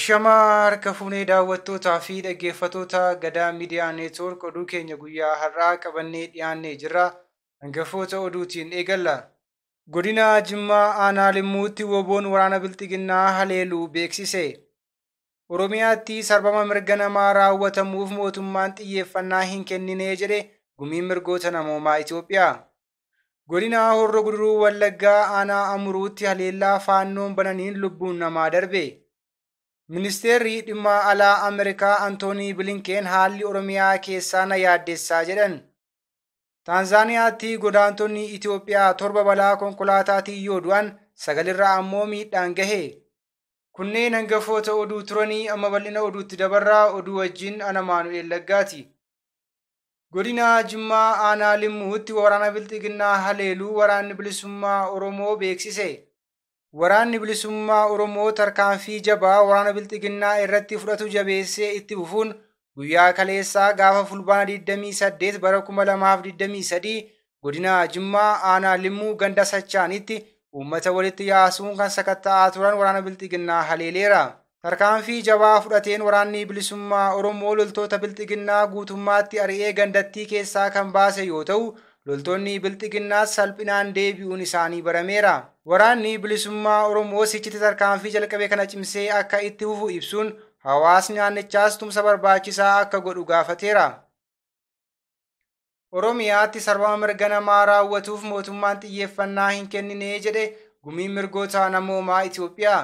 Ashamaa harka fuunee daawwattootaa fi dhaggeeffattoota Gadaa Miidiyaa Neetwoork oduu keenya guyyaa har'aa qabannee dhiyaannee jirra. Hangafoota oduutiin eegalla. Godina Jimmaa Aanaa Limmuutti WBO'n waraana Bilxiginnaa haleeluu beeksise. Oromiyaatti sarbama mirga namaa raawwatamuuf mootummaan xiyyeeffannaa hin kenninee jedhe gumiin mirgoota namoomaa Itoophiyaa. Godina Horro Guduruu Wallaggaa Aanaa Amuruutti haleellaa faannoon bananiin lubbuun namaa darbe. Ministeerri dhimma alaa Ameerikaa Antoonii Bilinkeen haalli Oromiyaa keessaa na yaaddessaa jedhan. Taanzaaniyaatti godaantonni Itoophiyaa 7 balaa konkolaataatiin yoo du'an 9 ammoo miidhaan gahe. Kunneen hangafoota oduu turanii amma bal'ina oduutti dabarraa oduu wajjin ana Maanu'eel Laggaati. Godina Jimmaa Aanaa Limmuutti waraana Bilxiginnaa haleeluu waraanni bilisummaa Oromoo beeksise. Waraanni bilisummaa Oromoo tarkaanfii jabaa waraana Bilxiginnaa irratti fudhatu jabeessee itti fufuun guyyaa kaleessaa gaafa fulbaana 28 bara 2023 godina Jimmaa Aanaa Limmuu ganda Sachaanitti uummata walitti yaasuun kan sakatta'aa turan waraana Bilxiginnaa haleeleera. Tarkaanfii jabaa fudhateen waraanni bilisummaa Oromoo loltoota Bilxiginnaa guutummaatti ari'ee gandattii keessaa kan baase yoo ta'u, loltoonni Bilxiginnaas salphinaan deebi'uun isaanii barameera. Waraanni bilisummaa Oromoo sichitti tarkaanfii jalqabe kana cimsee akka itti fufu ibsuun hawaasni naannichaas tumsa barbaachisaa akka godhu gaafateera. Oromiyaatti sarbama mirga namaa raawwatuuf mootummaan xiyyeeffannaa hin kenninee jedhe gumiin mirgoota namoomaa Itoophiyaa.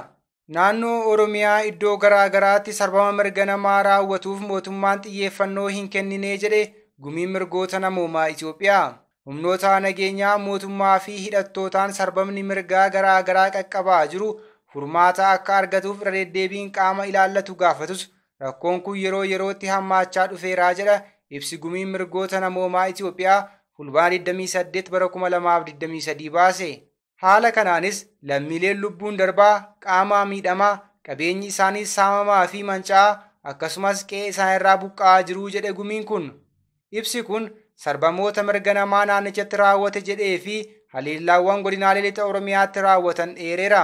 Naannoo Oromiyaa iddoo garaa garaatti sarbama mirga namaa raawwatuuf mootummaan xiyyeeffannoo hin kenninee jedhe gumiin mirgoota namoomaa Itoophiyaa. Humnoota nageenyaa mootummaa fi hidhattootaan sarbamni mirgaa garaa garaa qaqqabaa jiru furmaata akka argatuuf irra deddeebiin qaama ilaallatu gaafatus rakkoon kun yeroo yerootti hammaachaa dhufeeraa jedha ibsi gumiin mirgoota namoomaa Itoophiyaa fulbaana 28 bara 2023 baase. Haala kanaanis lammiileen lubbuun darbaa, qaamaa miidhamaa, qabeenyi isaanii saamamaa fi manca'aa akkasumas qe'ee isaanirraa buqqa'aa jiru jedhe gumiin kun. Ibsi kun sarbamoota mirga namaa naannichatti raawwate jedhee fi haleellaawwan godinaalee lixa Oromiyaatti raawwatan dheereera.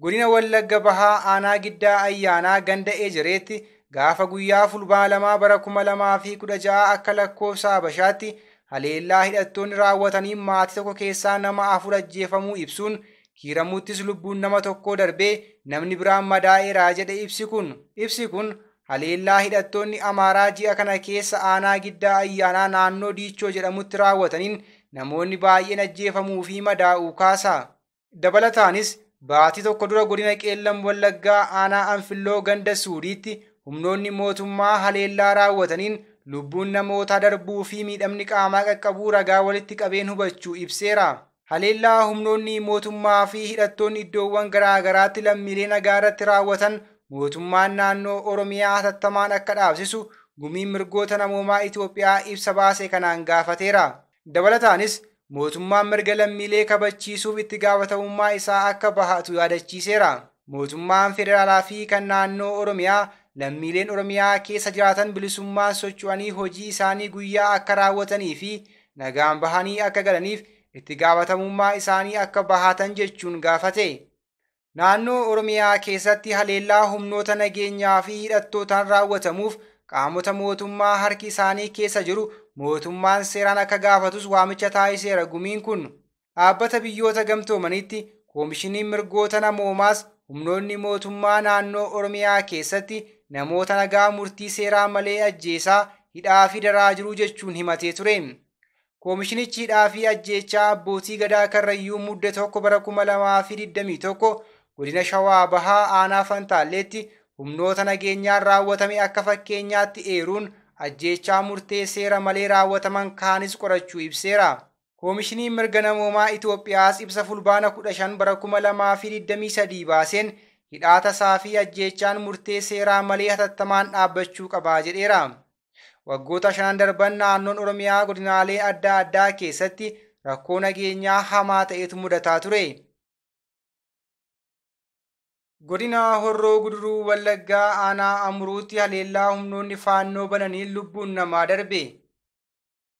Godina Wallagga Bahaa Aanaa Giddaa Ayyaanaa ganda Ejereetti gaafa guyyaa fulbaana 2 bara 2016 akka lakkoofsa Habashaatti haleellaa hidhattoonni raawwatanii maatii tokko keessaa nama 4 ajjeefamuu ibsuun kiiramuuttis lubbuun nama tokkoo darbee namni biraan madaa'eera jedhe ibsi kun. Ibsi kun haleellaa hidhattoonni Amaaraa ji'a kana keessa Aanaa Giddaa Ayyaanaa naannoo Diichoo jedhamutti raawwataniin namoonni baay'een ajjeefamuu fi madaa'uu kaasa. Dabalataanis baatii tokko dura godina Qeellam Wallaggaa Aanaa Anfilloo ganda Suudiitti humnoonni mootummaa haleellaa raawwataniin lubbuun namootaa darbuu fi miidhamni qaamaa qaqqabuu ragaa walitti qabeen hubachuu ibseera. Haleellaa humnoonni mootummaa fi hidhattoonni iddoowwan garaa garaatti lammiilee nagaa irratti raawwatan mootummaan naannoo Oromiyaa hatattamaan akka dhaabsisu gumiin mirgoota namoomaa Itoophiyaa ibsa baase kanaan gaafateera. Dabalataanis mootummaan mirga lammiilee kabachiisuuf itti gaafatamummaa isaa akka bahatu yaadachiiseera. Mootummaan federaalaa fi kan naannoo Oromiyaa lammiileen Oromiyaa keessa jiraatan bilisummaan socho'anii hojii isaanii guyyaa akka raawwatanii fi nagaan bahanii akka galaniif itti gaafatamummaa isaanii akka bahatan jechuun gaafate. Naannoo Oromiyaa keessatti haleellaa humnoota nageenyaa fi hidhattootaan raawwatamuuf qaamota mootummaa harki isaanii keessa jiru mootummaan seeraan akka gaafatus waamicha taasiseera gumiin kun. Dhaabbata biyyoota gamtoomanitti koomishiniin mirgoota namoomaas humnoonni mootummaa naannoo Oromiyaa keessatti namoota nagaa murtii seeraa malee ajjeesaa hidhaa fi daraa jiru jechuun himatee ture. Koomishinichi hidhaa fi ajjeechaa abbootii gadaa Karrayyuu mudde 1 bara 2021 godina Shawaa Bahaa Aanaa Fantaalleetti humnoota nageenyaan raawwatame akka fakkeenyaatti eeruun ajjeechaa murtee seera malee raawwataman kaanis qorachuu ibseera. Koomishiniin mirga namoomaa Itoophiyaas ibsa fulbaana 15 bara 2023 baaseen hidhaa tasaa fi ajjeechaan murtee seeraa malee hatattamaan dhaabbachuu qabaa jedheera. Waggoota 5 darban naannoon Oromiyaa godinaalee adda addaa keessatti rakkoo nageenyaa hamaa ta'etu mudataa ture. Godina Horroo Guduruu Wallaggaa Aanaa Amuruutti haleellaa humnoonni faannoo bananiin lubbuun namaa darbe.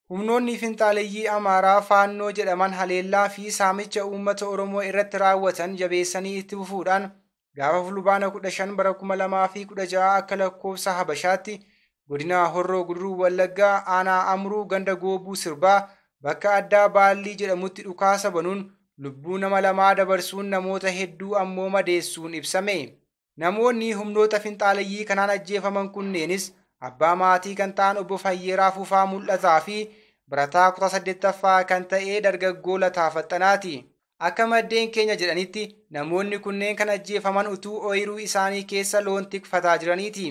Humnoonni finxaaleyyii Amaaraa faannoo jedhaman haleellaa fi saamicha uummata Oromoo irratti raawwatan jabeessanii itti fufuudhaan Gaafa Fulbaana 15 bara 2016 akka lakkoofsa Habashaatti godina Horroo Guduruu Wallaggaa aanaa Amruu ganda Goobuu Sirbaa bakka addaa Baallii jedhamutti dhukaasa banuun lubbuu nama lamaa dabarsuun namoota hedduu ammoo madeessuun ibsame. Namoonni humnoota finxaaleyyii kanaan ajjeefaman kunneenis abbaa maatii kan ta'an obbo Fayyeeraa Fufaa Mul'ataa fi barataa kutaa 8ffaa kan ta'e dargaggoo Lataa Faxxanaati. Akka maddeen keenya jedhanitti namoonni kunneen kan ajjeefaman utuu ooyiruu isaanii keessa loon tikfataa jiraniiti.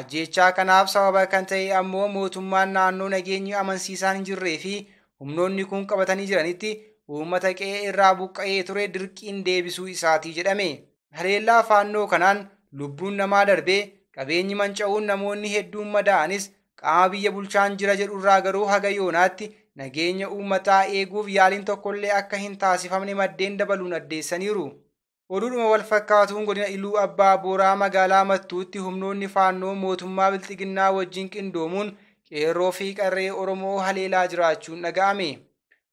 Ajjeechaa kanaaf sababa kan ta'e ammoo mootummaan naannoo nageenyi amansiisaan hin jirree fi humnoonni kun qabatanii jiranitti uummata qe'ee irraa buqqa'ee ture dirqiin deebisuu isaatii jedhame. Haleellaa faannoo kanaan lubbuun namaa darbee qabeenyi manca'uun namoonni hedduun madaa'anis qaama biyya bulchaan jira jedhurraa garuu haga yoonaatti nageenya uummataa eeguuf yaaliin tokkollee akka hin taasifamne maddeen dabaluun addeessaniiru. Oduudhuma wal fakkaatuun godina Iluu Abbaa Booraa magaalaa Mattuutti humnoonni faannoo mootummaa Bilxiginnaa wajjin qindoomuun qeerroo fi qarree Oromoo haleelaa jiraachuun dhaga'ame.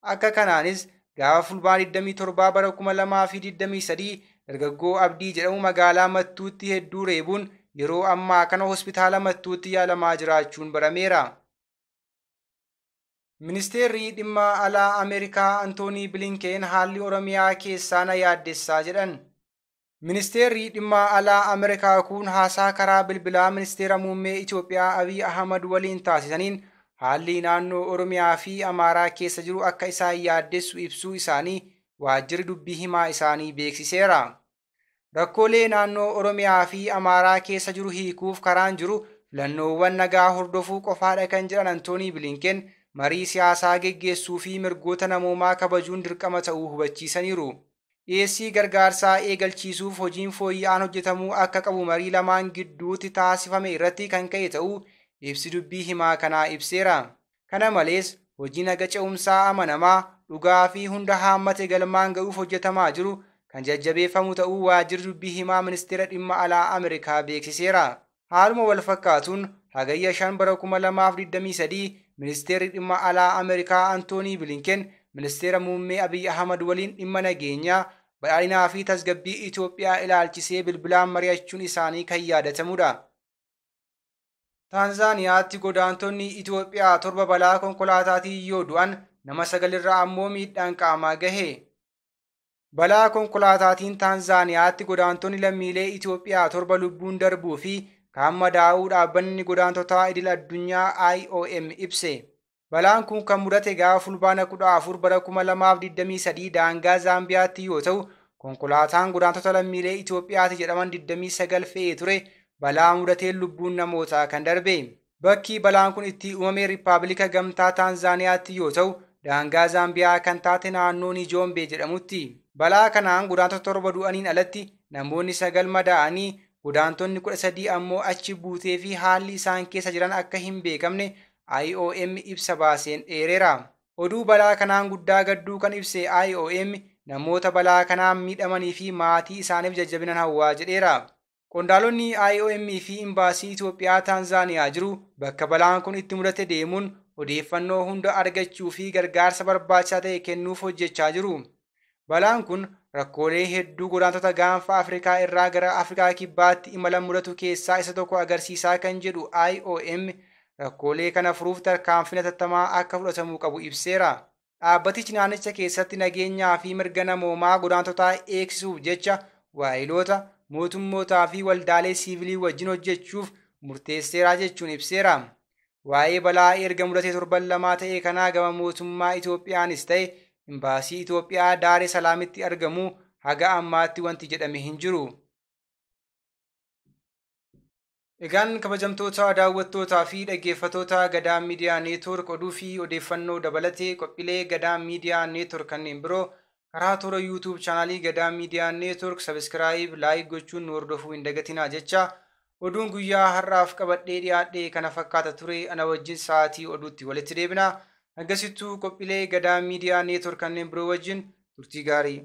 Akka kanaanis gaafa Fulbaana 27 bara 2023 dargaggoo Abdii jedhamu magaalaa Mattuutti hedduu reebuun yeroo ammaa kana hospitaala Mattuutti yaalamaa jiraachuun barameera. Ministeerri dhimma alaa Ameerikaa Antoonii Bilinkeen haalli Oromiyaa keessaa na yaaddessaa jedhan. Ministeerri dhimma alaa Ameerikaa kun haasaa karaa bilbilaa ministeera muummee Itoophiyaa Abiy Ahmad waliin taasisaniin haalli naannoo Oromiyaa fi Amaaraa keessa jiru akka isaan yaaddessu ibsuu isaanii waajjirri dubbii himaa isaanii beeksiseera. Rakkoolee naannoo Oromiyaa fi Amaaraa keessa jiru hiikuuf karaan jiru filannoowwan nagaa hordofuu qofaadha kan jedhan Antoonii Bilinkeen marii siyaasaa geggeessuu fi mirgoota namoomaa kabajuun dirqama ta'uu hubachiisaniiru. Dhiyeessii gargaarsaa eegalchiisuuf hojiin fooyya'aan hojjetamuu akka qabu marii lamaan gidduutti taasifame irratti kan ka'e ta'uu ibsi dubbii himaa kanaa ibseera. Kana malees hojii naga ce'umsaa amanamaa dhugaa fi hunda haammate galmaan ga'uuf hojjetamaa jiru kan jajjabeeffamu ta'uu waajjirri dubbii himaa ministeera dhimma alaa Ameerikaa beeksiseera. Haaluma wal fakkaatuun hagayya 5 bara 2023 ministeerri dhimma alaa Ameerikaa Antoonii Bilinken ministeera muummee Abiy Ahmad waliin dhimma nageenyaa badhaadhinaa fi tasgabbii Itoophiyaa ilaalchisee bilbilaan mari'achuun isaanii kan yaadatamudha. Taanzaaniyaatti godaantonni Itoophiyaa 7 balaa konkolaataatiin yoo du'an nama 9 irraa ammoo miidhaan qaamaa gahe. Balaa konkolaataatiin Taanzaaniyaatti godaantonni lammiilee Itoophiyaa 7 lubbuun darbuu fi kaan madaa'uu dhaabbanni godaantotaa idil addunyaa IOM ibse. Balaan kun kan mudate gaafa Fulbaana 14 bara 2023 daangaa Zaambiyaatti yoo ta'u, konkolaataan godaantota lammiilee Itoophiyaati jedhaman 29 fe'ee ture balaa mudateen lubbuun namootaa kan darbe. Bakki balaan kun itti uumame Riippaabilika Gamtaa Taanzaaniyaatti yoo ta'u, daangaa Zaambiyaa kan taate naannoo Nijoombee jedhamutti. Balaa kanaan godaantota 7 du'aniin alatti namoonni 9 madaa'anii godaantonni 13 ammoo achi buutee fi haalli isaan keessa jiran akka hin beekamne IOM ibsa baaseen dheereera. Oduu balaa kanaan guddaa gadduu kan ibse IOM namoota balaa kanaan miidhamanii fi maatii isaaniif jajjabinan hawwaa jedheera. Qondaalonni IOM fi imbaasii Itoophiyaa Taanzaaniyaa jiru bakka balaan kun itti mudate deemuun odeeffannoo hunda argachuu fi gargaarsa barbaachisaa ta'e kennuuf hojjechaa jiru. Balaan kun rakkoolee hedduu godaantota gaanfa Afrikaa irraa gara Afrikaa kibbaatti imalan mudatu keessaa isa tokko agarsiisaa kan jedhu IOM rakkoolee kana furuuf tarkaanfii hatattamaa akka fudhatamuu qabu ibseera. Dhaabbatichi naannicha keessatti nageenyaa fi mirga namoomaa godaantotaa eegsisuuf jecha waayiloota, mootummootaa fi waldaalee siivilii wajjin hojjechuuf murteesseera jechuun ibseera. Waa'ee balaa erga mudatee torban lamaa ta'e kanaa gama mootummaa Itoophiyaanis ta'e imbaasii Itoophiyaa Daaree Salaamitti argamu haga ammaatti wanti jedhame hin jiru. Egaan kabajamtoota daawwattootaa fi dhaggeeffattoota Gadaa Miidiyaa Neetwoork oduu fi odeeffannoo dabalatee qophiilee Gadaa Miidiyaa Neetwoork kanneen biroo karaa toora YouTube chaanaalii Gadaa Miidiyaa Neetwoork sabiskiraayib laayik gochuun nu hordofuu hin dagatinaa jecha oduun guyyaa har'aaf qabadhee dhiyaadhee kana fakkaata ture ana wajjin sa'aatii oduutti walitti deebina. Hangasittuu qophiilee Gadaa Miidiyaa Neetwoork kanneen biroo wajjin turtii gaarii.